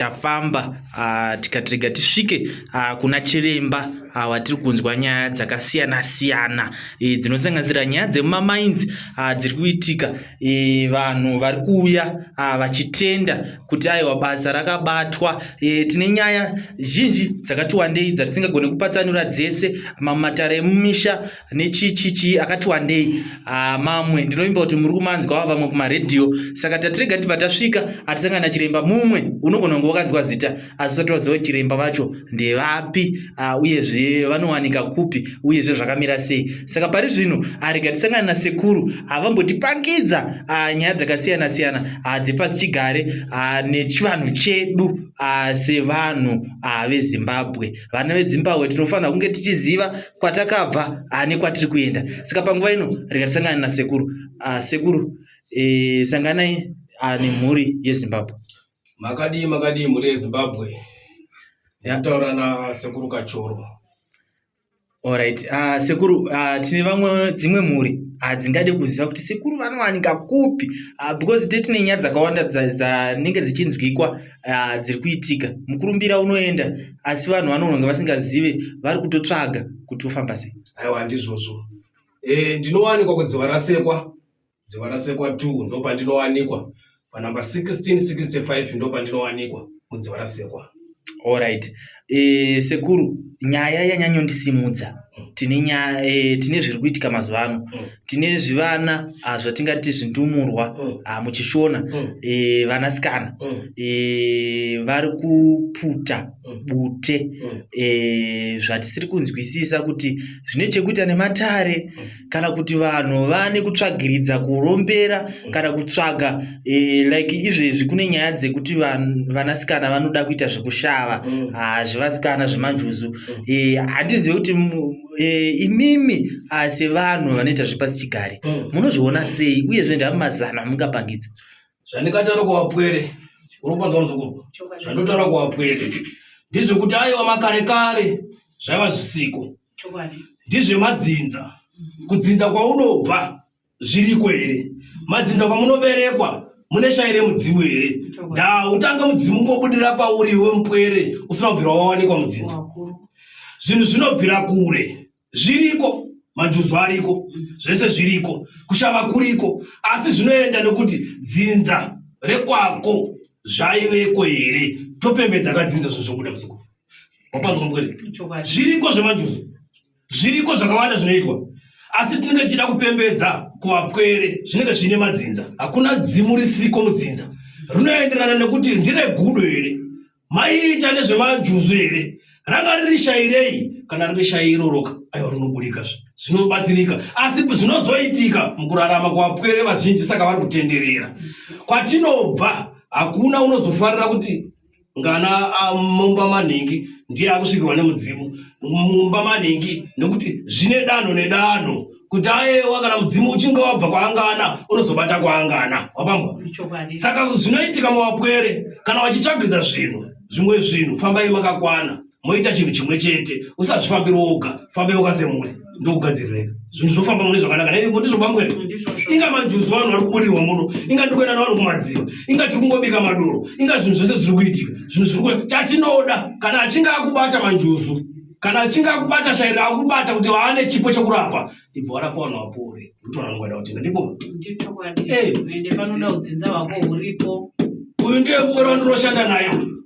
Tafamba tikati rega tisvike kuna chiremba watiri kunzwa nyaya dzakasiyana siyana e, dzinosanganisira nyaya dzemumamainzi dziri kuitika e, vanhu vari kuuya vachitenda kuti aiwa basa rakabatwa e, tine nyaya zhinji dzakati wandei dzatisingagone kupatsanura dzese mamwe matare emumisha nechichichi akati wandei ah, mamwe ndinovimba kuti muri kumanzwa vamwe kumaredhiyo saka tatirega tibva tasvika atisangana nachiremba mumwe unogona kunge wakanzwa zita asi usati waziva chiremba vacho ndevapi ah, uyezve vanowanika kupi uyezve zvakamira sei saka pari zvino arega tisangane nasekuru avambotipangidza ah, nyaya dzakasiyana siyana dzepasi chigare nechivanhu chedu sevanhu vezimbabwe vana vedzimbabwe tinofanira kunge tichiziva kwatakabva ah, nekwatiri kuenda saka panguva ino rega tisangane nasekuru ah, sekuru e, sanganai ah, nemhuri yezimbabwe makadii makadii mhuri yezimbabwe yakutaura nasekuru kachoro Alright, uh, sekuru uh, tine vamwe dzimwe mhuri hadzingade uh, kuziva kuti sekuru vanowanika kupi uh, because te tine nyaya dzakawanda dzinenge dzichinzwikwa uh, dziri kuitika mukurumbira unoenda asi vanhu vanononga vasingazive vari kutotsvaga kuti ofamba sei aiwa ndizvozvo e, ndinowanikwa kudziva rasekwa dziva rasekwa 2 ndopandinowanikwa panumber 1665 ndopandinowanikwa mudziva rasekwa Alright. E, sekuru nyaya yanyanyondisimudza tine nyaya e, tine zviri kuitika mazuva ano mm. tine zvivana ah, zvatingati zvindumurwa mm. ah, muchishona mm. e, vanasikana mm. e, vari kuputa mm. bute mm. e, zvatisiri kunzwisisa kuti zvine chekuita nematare mm. kana kuti vanhu vane kutsvagiridza kurombera mm. kana kutsvaga e, like izvezvi kune nyaya dzekuti vanasikana vanoda kuita zvekushava mm. ah, zvevasikana zvemanjuzu mm. e, handizive kuti e, imimi ah, sevanhu vanoita zvepasi chigare mm. munozviona sei uyezve ndava mazano amungapangidza zvandingataura kuwapwere uri kupanzwa muzukuru zvandotaura kuwapwere ndizvekuti aiwa makare kare zvaiva zvisiko ndizvemadzinza mhm. kudzinza kwaunobva zviriko here madzinza kwamunoberekwa mune shai remudzimu here ndaa utange mudzimu ungobudira pauri iwe mupwere usina kubvira wawanikwa mudzinza zvinhu zvinobvira kure zviriko manjuzu ariko mhm. zvese zviriko kushava kuriko asi zvinoenda nekuti dzinza rekwako zvaiveko here topembedza kadzinza zvinhu zvobuda muzukuru wapanzwa mukweni zviriko zvemanjuzu zviriko zvakawanda zvinoitwa asi tinenge tichida kupembedza kuvapwere zvinenge zviine madzinza hakuna dzimu risiko mudzinza rinoenderana nekuti ndire gudo here maiita nezvemanjuzu here ranga riri shairei kana riri shai iroroka aiwa rinobudika zvinobatsirika asi zvinozoitika mukurarama kuvapwere vazhinji saka vari kutenderera kwatinobva hakuna unozofarira kuti ngana mumba manhingi ndiye akusvikirwa nemudzimu mumba manhingi nekuti zvine danho nedanho kuti ayewa kana mudzimu uchinge wabva kwaangana unozobata kwaangana wapambwa saka zvinoitika muvapwere kana vachitsvagidza zvinhu zvimwe zvinhu fambai makakwana moita chinhu chimwe chete usazvifambira woga fambai woga semhuri ndokugadzirireka zvinhu zvofamba mune zvakanaka naivo ndizvo bamwere inga manjuzu vanhu vari kubudirwa muno inga ndiri kuenda navanhu kumadziva inga tiri kungobika madoro inga zvinhu zvese zviri kuitika zvinhu zviri ku chatinoda kana achinge akubata manjuzu kana achinge akubata shairi akubata kuti vaane chipo chekurapa ibva warapa vanhu vapore ndokuti vanhu vanongoda kutenga ndipo ende panoda udzinza hwako huripo uyu ndiye mukuru wandinoshanda naye uyu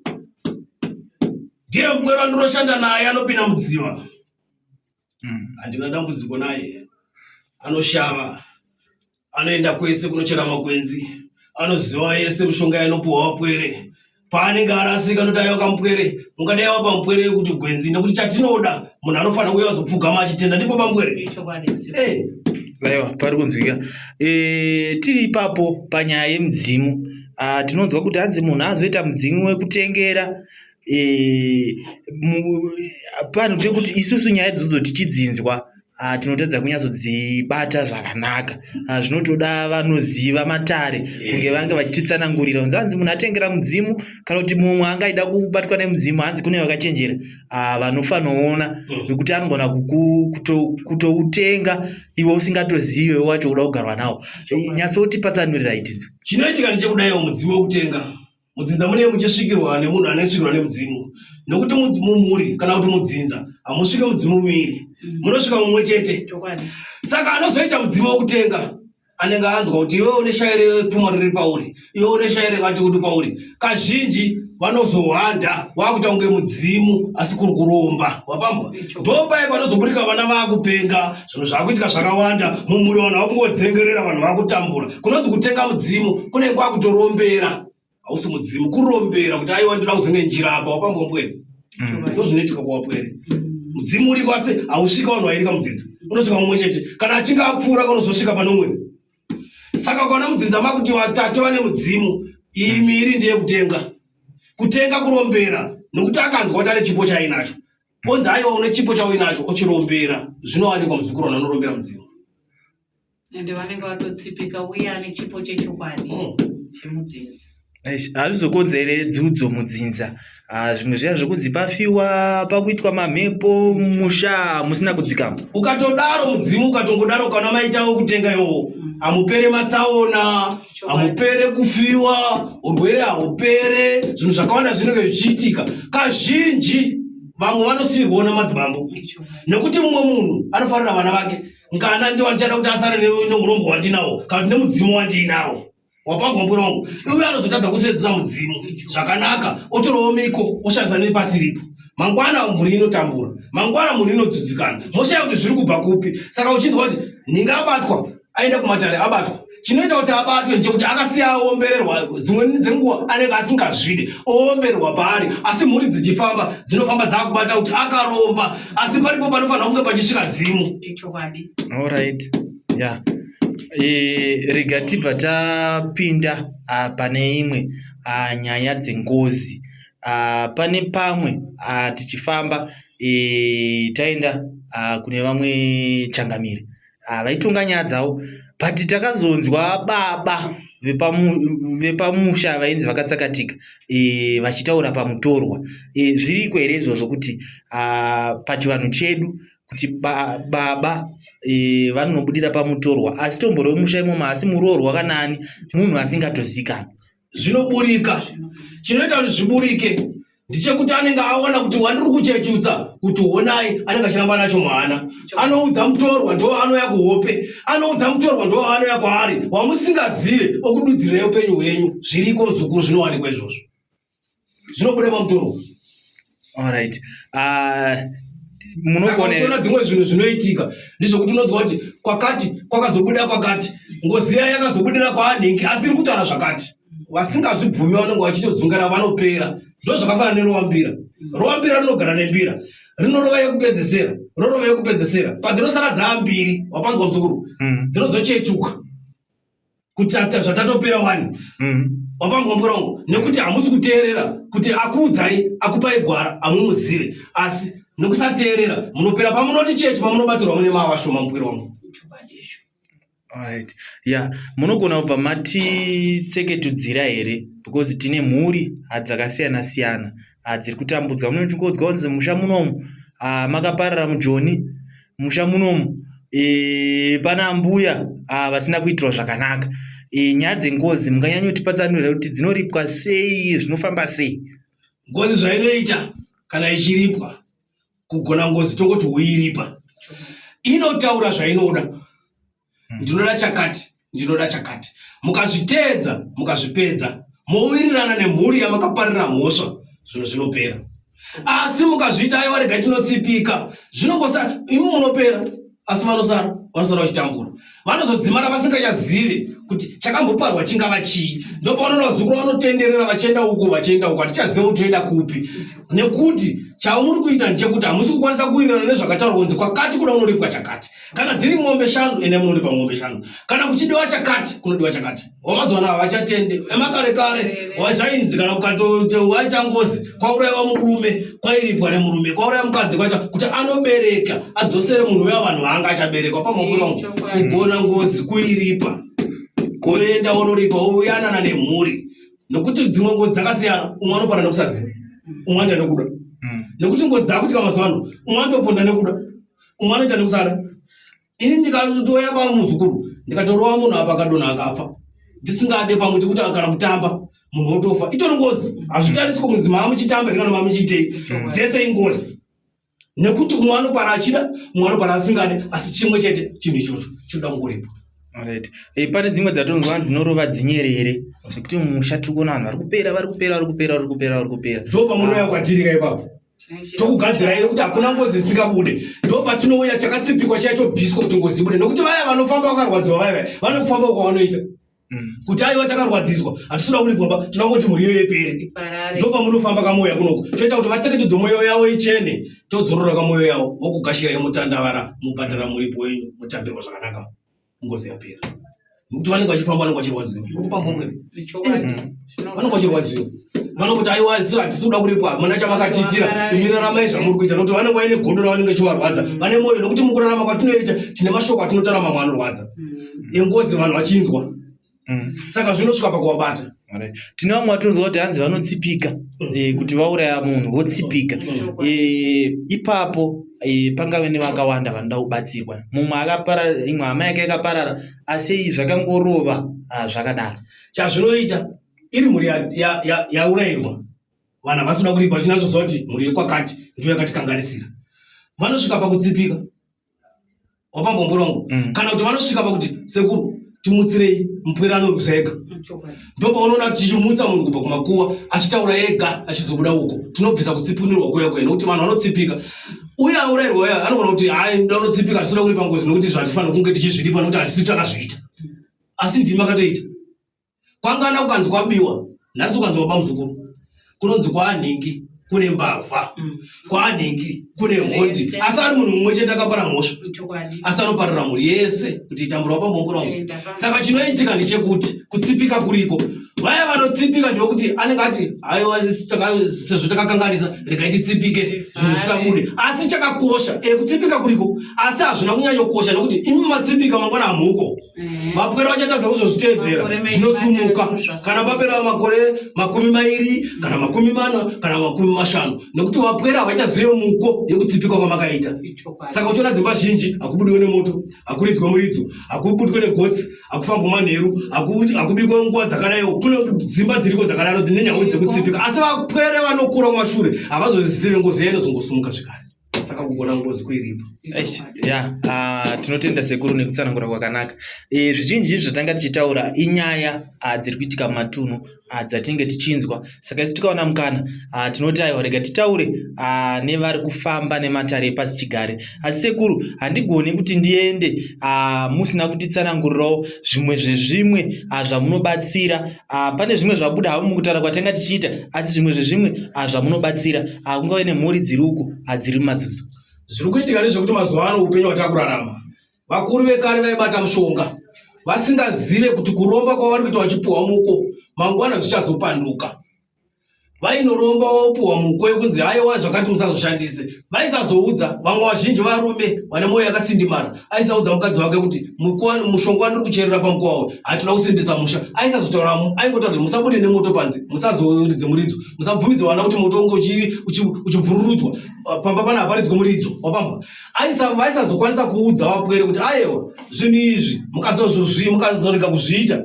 ndiye mupwere wandinoshanda naye anopinda mudziva hmm. handina dambudziko naye anoshava anoenda kwese kunochera makwenzi anoziva yese mishonga yanopuwa wapwere paanenge arasika anoti aiwa kamupwere ungadai wapa mupwere yekuti gwenzi nekuti chatinoda munhu anofanira kuuya azopfugama achitenda ndipo pamupwere eh. aiwa pari kunzwika e, tiri ipapo panyaya yemudzimu ah, tinonzwa kuti hanzi munhu azoita mudzimu wekutengera e, panhu pekuti isusu nyaya idzodzo tichidzinzwa ah, tinotadza kunyatsodzibata zvakanaka ah, zvinotoda vanoziva matare kunge vange vachititsanangurira kunzi hanzi munhu atengera mudzimu kana kuti mumwe angaida kubatwa nemudzimu hanzi kune vakachenjera ah, vanofanoona mm. nekuti anogona kutoutenga iwe usingatozive wacho uda kugarwa nawo eh, nyatsotipatsanurira itinzwe chinoitika ndechekudaiwo mudzimu wekutenga Mudzinza munenge muchisvikirwa nemunhu anosvikirwa nemudzimu, nokuti mumhuri kana kuti mudzinza hamusvike mudzimu miviri, munosvika mumwe chete. Saka anozoita mudzimu wekutenga anenge anzwa kuti iwe une shayi repfuma riri pauri, iwe une shayi rekati kuti pauri. Kazhinji vanozohwanda wakuita kunge mudzimu, asi kuri kuromba. Wapambwa ndopaye panozoburika vana vakupenga, zvinhu zvakuitika zvakawanda mumhuri, vanhu vakungodzengerera, vanhu vakutambura. Kunonzi kutenga mudzimu kunenge kwakutorombera, hausi mudzimu, kurombera kuti aiwa ndoda kuzenge njira apa. Wapambwa mbwere. Ndo zvinoitika kuwapwere. Mudzimu uriko asi hausvika vanhu vairika mudzinza, unosvika mumwe chete. Kana achinge apfuura kanozosvika pane umwe. Saka ukaona mudzinza makuti vatatu vane mudzimu, iyi miiri ndeyekutenga. Kutenga kurombera, nokuti akanzwa kuti ane chipo chainacho, onzi aiwa une chipo chauinacho, ochirombera. Zvinowanikwa muzukuru vanhu vanorombera mudzimu. Ende vanenge vatotsipika uye ane chipo chechokwadi chemudzinza. Eish, hazvizokonzere dzudzo mudzinza. Ah, zvimwe zviya zvokunzi pafiwa pakuitwa mamhepo musha musina kudzikama. Ukatodaro mudzimu ukatongodaro, kana maita wekutenga iwowo, hamupere matsaona, hamupere kufiwa, urwere haupere, zvinhu zvakawanda zvinenge zvichiitika. Kazhinji vamwe vanosiyirwawo namadzibambo, nekuti mumwe munhu anofarira vana vake. Ngana ndiwo andichada kuti asare neurombo hwandinawo kana kuti nemudzimu wandiinawo. Wapangwa mupwere wangu, uye anozotadza kusedzesa mudzimu zvakanaka, otorawo miko oshandisa nepasiripo. Mangwana mhuri inotambura, mangwana mhuri inodzudzikana, moshaya kuti zviri kubva kupi. Saka uchinzwa kuti nhinga abatwa, aenda kumatare abatwa, chinoita kuti abatwe ndechekuti akasiya aombererwa. Dzimweni dzenguva anenge asingazvide, oombererwa paari, asi mhuri dzichifamba dzinofamba dzakubata kuti akaromba, asi paripo panofanira kunge pachisvika dzimu. Ichokwadi. Alright. Yeah. Rega tibva tapinda pane imwe nyaya dzengozi. Pane pamwe tichifamba taenda kune vamwe changamire vaitonga nyaya dzavo, but takazonzwa baba vepamusha vainzi vakatsakatika vachitaura pamutorwa. Zviriko here izvozvo kuti pachivanhu chedu kuti baba vanonobudira pamutorwa, asi tombori wemusha imomo, asi muroorwa kana ani munhu asingatozikanwi? Zvinoburika. Chinoita kuti zviburike ndechekuti anenge aona kuti wandiri kuchechutsa kuti honai anenge achiramba nacho mwana, anoudza mutorwa, ndo anouya kuhope, anoudza mutorwa, ndo anouya kwaari wamusingazive, okududzirirai upenyu hwenyu. Zviriko muzukuru, zvinowanikwa izvozvo, zvinobuda pamutorwa. Alright. Munogona uchiona dzimwe zvinhu zvinoitika ndezvekuti unonzwa kuti kwakati kwakazobuda kwakati, ngozi iya yakazobudira kwaanhingi, asi iri kutaura zvakati. Vasingazvibvumi vanenge vachitodzungana, vanopera. Ndo zvakafanana nerowambira. Rowambira rinogara nembira, rinorova yekupedzesera, rorova yekupedzesera, padzinosara dzaambiri. Wapanzwa muzukuru? Dzinozochechuka kuti zvatatopera wani. Wapangwa mburangu, nekuti hamusi kuteerera kuti akuudzai akupai gwara hamumuzive, asi nekusateerera munopera. Pamunoti chechi pamunobatsirwa mune mava vashoma, mupwiri wangu. Chokwadi icho. Alright. Yeah, munogona kubva matitseketudzira here, because tine mhuri dzakasiyana siyana dziri kutambudzwa. Munochingodzwa kunzi musha munomu makaparara mujoni, musha munomu pana mbuya vasina kuitirwa zvakanaka. Nyaya dzengozi munganyanyotipatsanurira kuti dzinoripwa sei, zvinofamba sei? Ngozi zvainoita kana ichiripwa, kugona ngozi tongoti huiripa, inotaura zvainoda. Ndinoda chakati, ndinoda chakati. Mukazviteedza, mukazvipedza, mowirirana nemhuri yamakaparira mhosva, zvinhu zvinopera. Asi mukazviita aiwa rega tinotsipika, zvinongosara, imi munopera, asi vanosara vanosara vachitambura, vanozodzimara vasingachazive kuti chakamboparwa chingava chii. Ndopaunoona vazukuru vanotenderera vachienda uku, vachienda uku, hatichaziva kuti toenda kupi, nekuti chauri kuita ndechekuti hamusi kukwanisa kuwirirana nezvakataurwa kunzi kwakati kuda unoripwa chakati. Kana dziri mombe 5, ende munoripa mombe 5. Kana kuchidiwa chakati, kunodiwa chakati. Wamazuva ano havachatende. Emakare kare zvainzi kana waita ngozi, kwauraiwa murume kwairipwa nemurume, kwauraiwa mukadzi kwaita kuti anobereka adzosere munhu uya vanhu vaanga achaberekwa pamhombo wangu. Kugona ngozi kuiripa, kuenda wonoripa woyanana nemhuri, nekuti dzimwe ngozi dzakasiyana. Umwe anopara nekusaziva, umwe anoita nekuda, nekuti ngozi dzakuitika mazuva ano, umwe anotoponda nekuda, umwe anoita nekusada. Ini ndikatouya kwamuzukuru ndikatorova munhu apa akadonha akafa ndisingade, pamwe chekuti kana kutamba. munhu wotofa itori ngozi hazvitariswi kunzi maa muchitamba here kana maa muchiitei dzese ingozi nekuti umwe anopara achida mumwe anopara asingade asi chimwe chete chinhu ichocho chinoda kungoripo Alright. E, pane dzimwe dzatonzwa dzinorova dzinyerere zvekuti mumusha tiri kuona vanhu vari kupera vari kupera vari kupera vari kupera vari kupera ndo pamunouya kwatiri ka ipapo tokugadzirai nekuti hakuna ngozi isingabude ndo patinouya chakatsipikwa chiya chobviswa kuti ngozi ibude nekuti vaya vanofamba vakarwadziwa vaya vaya vanokufamba uko vanoita mm. kuti aiwa takarwadziswa hatisida kuripwa ba tinoda kuti mhuri iyoyo ipere ndopamunofamba kamwoyo kunoko toita kuti vatseketedze mwoyo yavo ichene tozorora kamwoyo yavo vokugashirai mutandavara mubhadhara muripo wenyu mutambirwa zvakanaka ngozi yapera nekuti vanenge vachifamba vanenge vachirwadziwa uri kupa mhomwe mm. vanenge vachirwadziwa vanongoti aiwa isu hatisi kuda kuripwa hamuna chamakatiitira imi raramai zvamuri kuita nokuti vanenge vaine godo ravanenge chivarwadza mm. vane mwoyo nokuti mukurarama kwatinoita tine mashoko atinotaura mamwe anorwadza mm. engozi vanhu vachinzwa mm. saka zvinosvika pakuvabata tine vamwe vatinonzwa kuti hanzi vanotsipika e, kuti vauraya munhu votsipika e, ipapo e, pangave nevakawanda vanoda kubatsirwa mumwe akaparara imwe hama yake yakaparara asi zvakangorova ah, zvakadaro chazvinoita iri mhuri yaurayirwa ya, ya vanhu havasi kuda kuripa vachinatsoziva kuti mhuri yekwakati ndiyo yakatikanganisira vanosvika pakutsipika wapambomborongo mm. kana kuti vanosvika pakuti sekuru timutsirei mupwere anorwisa ega ndopaunoona tichimutsa munhu kubva kumakuwa achitaura ega achizobuda uko tinobvisa kutsipunirwa kuya kuya nokuti vanhu vanotsipika uye aurairwa uya anogona kuti hai ndanotsipika tisina kuripa ngozi nokuti zvatifanira kunge tichizviripa nokuti hatisi takazviita asi ndimi makatoita kwangana kukanzi kwabiwa nhasi ukanzi waba muzukuru kunonzi kwaanhingi kune mbavha mm. kwaanhingi kune mhondi asi ari munhu mumwe chete akapara mhosva asi anoparira mhuri yese kuti itambura wapambongoro wangu saka chinoitika ndechekuti kutsipika kuriko vaya vanotsipika ndewekuti anenge ati aiwa sezvo takakanganisa regai titsipike zvinhu zvisabude asi chakakosha e kutsipika kuriko asi hazvina kunyanyokosha nekuti imi matsipika mangwana hamhuko mm. Mapwere vachatadza kuzozviteedzera zvinosumuka kana papera makore 20 kana 40 kana 50 nekuti vapwere havachazive muko yekutsipikwa kwamakaita saka uchiona dzimba zhinji hakubudiwe nemoto hakuridzwe muridzo hakubudwe negotsi hakufambwe manheru hakubikwe nguva dzakadaiwo kune dzimba dziriko dzakadaro dzine nhau dzekutsipika asi vapwere vanokura kumashure havazozive ngozi yayo inozongosumuka zvekare saka kugona ngozi kuiripo ya ah, tinotenda sekuru nekutsanangura kwakanaka e, zvizhinji zvatanga tichitaura inyaya ah, dziri kuitika mumatunhu ah, dzatinenge tichinzwa saka isu tikaona mukana tinoti aiwa rega titaure nevari kufamba nematare epasi chigare asi sekuru handigoni kuti ndiende musina kutitsanangurirawo zvimwe zvezvimwe zvamunobatsira Ah, pane zvimwe zvabuda havo mukutaura kwatanga tichiita asi zvimwe zvezvimwe ah, zvamunobatsira ah, kungave nemhuri dziri uku ah, dziri mumadzudzo zviri kuitika ndezvekuti mazuva ano upenyu hwatakurarama vakuru vekare vaibata mushonga vasingazive kuti kuromba kwavari kuita vachipuhwa muko mangwana zvichazopanduka vainoromba wopuhwa muko yekunzi haiwa zvakati musazoshandise vaisazoudza vamwe vazhinji varume vane mwoyo yakasindimara aisaudza mukadzi wake kuti mushonga wandiri kucherera pamukowa uyu hatina kusimbisa musha aisazotaura aingotaura kuti musabude nemoto panze musazoridze muridzo musabvumidze vana kuti moto unge uchibvururudzwa pamba pana haparidzwe muridzo wapamba vaisazokwanisa kuudza vapwere kuti ayewa zvinhu izvi mukazorega kuzviita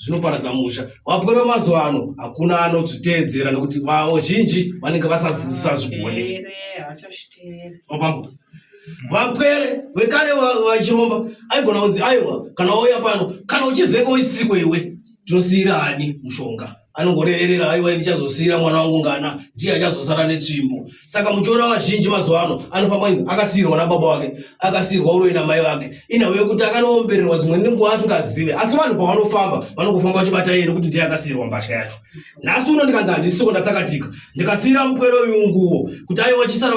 zvinoparadza musha vapwere vemazuva ano hakuna anozviteedzera nekuti vazhinji vanenge vasasazvigone vapwere vekare vachiromba aigona kunzi aiwa kana wauya pano kana uchizenge uisiko iwe tinosiira ani mushonga anongoreverera aiwa ndichazosiira mwana wangu ngana ndiye achazosara netsvimbo saka muchiona vazhinji mazuva ano anofamba inzi akasiirwa nababa wake akasiirwa uroyi namai vake inhau yekuti akanoombererwa dzimwe nenguva asingazive asi vanhu pavanofamba vanongofamba vachibata iye nekuti ndiye akasiirwa mbatya yacho nhasi uno ndikanzi handisiko ndatsakatika ndikasiira mupwere uyu nguwo kuti aiwa chisara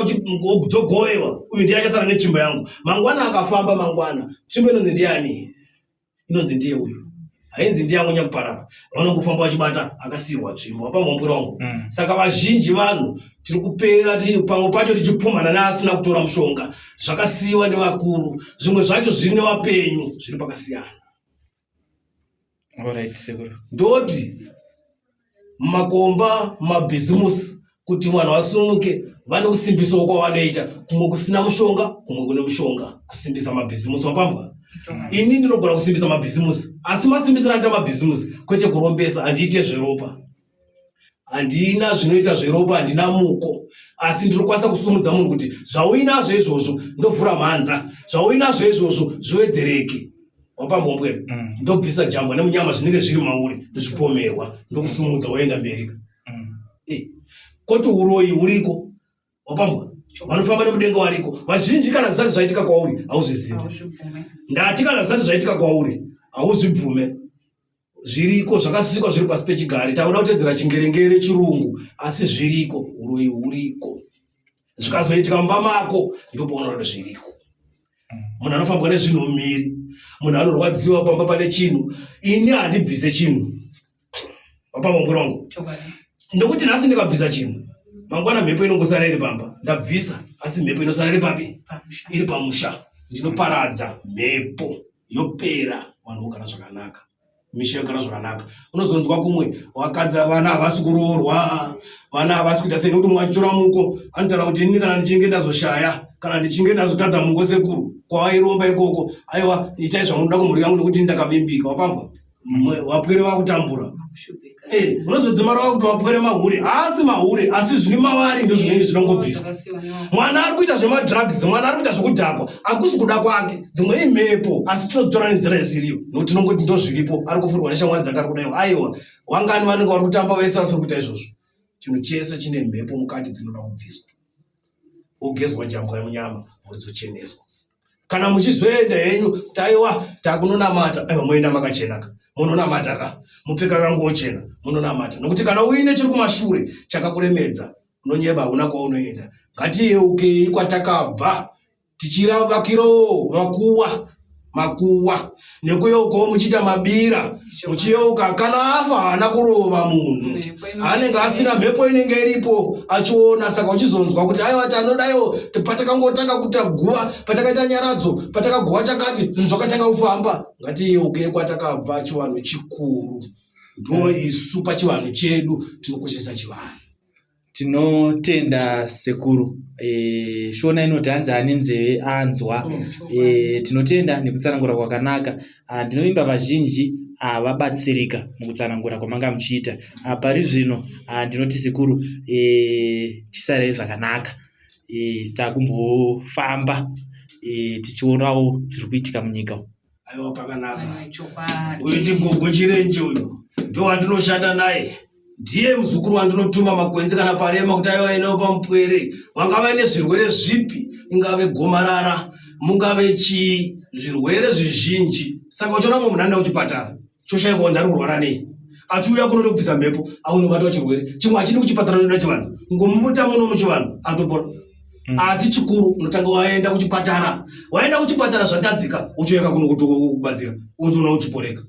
dzogovewa uyu ndiye achasara netsvimbo yangu mangwana akafamba mangwana tsvimbo inonzi ndiyani inonzi ndiye uyu hainzi ndiye angonya kuparara vanongofamba vachibata akasiirwa tsvimbo apamhombwe wangu mm. saka vazhinji vanhu tiri kupera pamwe pacho tichipumhana neasina kutora mushonga zvakasiyiwa nevakuru zvimwe zvacho zviri nevapenyu zviri pakasiyana ndoti mumakomba mumabhizimusi kuti vanhu vasumuke vane kusimbisawo kwavanoita kumwe kusina mushonga kumwe kune mushonga kusimbisa mabhizimusi wapambwa. Ini ndinogona kusimbisa mabhizimusi, asi masimbisiro anoita mabhizimusi kwete kurombesa. Handiite zveropa, handina zvinoita zveropa, handina muko, asi ndinokwanisa kusumudza munhu kuti zvauinazvo izvozvo ndovhura mhanza, zvauinazvo izvozvo zviwedzereke. Wapambombwere ndobvisa jambwa nemunyama zvinenge zviri mauri, zvipomerwa, ndokusumudza woenda mberika. Koti uroyi huriko, wapambwa, vanofamba nemudenga wariko vazhinji. Kana zvisati zvaitika kwauri hauzvizivi. Ndati kana zvisati zvaitika kwauri hauzvibvume. Zviriko zvakasikwa zviri pasi pechigare. Tauda kutedzera chingerengere chirungu, asi zviriko, uroyi huriko. Zvikazoitika mumba mako ndopaunoona kuti zviriko. Munhu anofambwa nezvinhu mumiri, munhu anorwadziwa pamba pane chinhu. Ini handibvise chinhu papa wangu, ndokuti nhasi ndikabvisa chinhu, mangwana mhepo inongosara iri pamba. Ndabvisa, asi mhepo inosara iri papi? Iri pamusha. Ndinoparadza mhepo, yopera, vanhu vogara zvakanaka, misha yogara zvakanaka. Unozonzwa kumwe wakadza vana havasi kuroorwa, vana havasi kuita sei, nekuti mumwe achitora muko anotaura kuti inini kana ndichinge ndazoshaya, kana ndichinge ndazotadza muko, sekuru kwavairomba ikoko, aiwa, itai zvamunoda kumhuri yangu nekuti ndakavimbika. Wapambwa, wapwere vakutambura. Unozodzimara wakuti wapwere mahure. Haasi mahure, asi zviri mavari ndo zvinenge zvinongobviswa. Mwana ari kuita zvemadrugs, mwana ari kuita zvekudhakwa, hakusi kuda kwake, dzimwe imhepo, asi tinodzitora nenzira isiriyo nokuti tinongoti ndo zviripo. Ari kufurwa neshamwari dzake, ari kudaiwa. Aiwa, wangani vanenge vari kutamba vese vasiri kuita izvozvo? Chinhu chese chine mhepo mukati dzinoda kubviswa, wogezwa jambwa yemunyama, mhuri dzocheneswa. Kana muchizoenda henyu kuti aiwa takunonamata, aiwa, moenda makachenaka, munonamata ka, mupfeka kanguo chena, munonamata. Nokuti kana uine chiri kumashure chakakuremedza, unonyeba, hauna kwaunoenda. Ngatiyeukei kwatakabva, tichiravakirawo makuwa makuwa nekuyeukawo muchiita mabira, muchiyeuka kana afa haana kurova munhu, anenge asina mhepo inenge iripo achiona. Saka uchizonzwa kuti aiwa tanodaiwo, patakangotanga kuita guva, patakaita nyaradzo, patakaguva chakati, zvinhu zvakatanga kufamba. Ngatiyeukei kwatakabva. Chivanhu chikuru ndo isu pachivanhu chedu tinokoshesa chivanhu. Tinotenda sekuru. Shona inoti hanzi ane nzeve anzwa. Tinotenda nekutsanangura kwakanaka. Ndinovimba vazhinji vabatsirika mukutsanangura kwamanga muchiita. Pari zvino ndinoti sekuru, chisarai zvakanaka. Takumbofamba tichionawo zviri kuitika munyika. Aiwa, pakanaka. Uyu ndigogo Chirenje, uyu ndo wandinoshanda naye, ndiye muzukuru wandinotuma makwenzi kana parema kuti aiwa endawo pamupwere, vangava nezvirwere zvipi, ingave gomarara, mungave chii, zvirwere zvizhinji. Saka uchiona mumwe munhu anoenda kuchipatara, choshayikwa kunzi ari kurwara nei, achiuya kuno tokubvisa mhepo, aunobatwa chirwere chimwe achidi kuchipatara, choda chivanhu. Ngomubuta muno muchivanhu, atopora. Asi chikuru unotanga waenda kuchipatara, waenda kuchipatara zvatadzika, uchiuya kuno kuti kubatsira, uchiona uchiporeka.